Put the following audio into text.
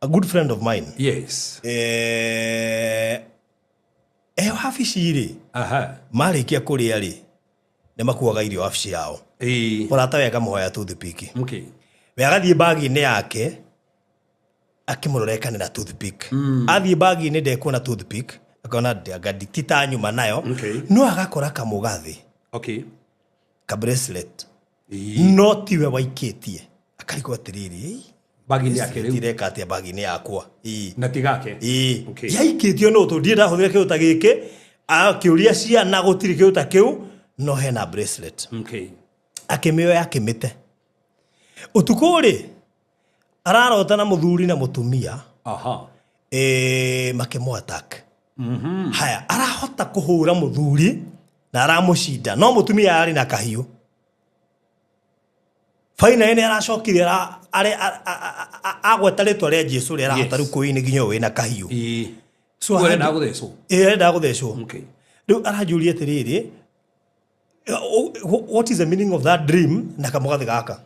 A good friend of mine. E wabici rĩ, marĩkia kũrĩa rĩ, nĩ makuaga irio wabici yao. Mũrata we akamũhoya toothpick. We agathiĩ bagi-inĩ yake akĩmũrora ekanĩra toothpick. Athiĩ bagi-inĩ ndekuona toothpick, akona anga ti ta nyuma nayo. No agakora kamũgathĩ, ka bracelet, no tiwe waikĩtie. Akarigwo atĩrĩrĩ, "Ĩ, Bagi-inĩ yake rĩu. tireka atĩa bagi-inĩ yakwa?" Ĩ. Na ti gake. Ĩĩ. Yaikĩtio nũ tondũ ndirĩ ndahũthĩra kĩndũ ta gĩkĩ. Akĩũria ciana, gũtirĩ kĩndũ ta kĩu, no hena bracelet. Akĩmĩoya, akĩmĩte. Ũtukũ rĩ, ararota na mũthuri na mũtumia. Makĩmũ attack. Haya, arahota kũhũra mũthuri na aramũcinda, no mũtumia arĩ na kahiũ. Finally nĩ aracokire agweta rĩtwa rĩa Jesu rĩ, arahota rĩu kũini nginya ũyũ wĩna kahiũ. So Ũrenda gũthecwo. Ĩĩ, arenda gũthecwo. Rĩu aranjũria atĩrĩrĩ, what is the meaning of that dream na kamũgathĩ gaka?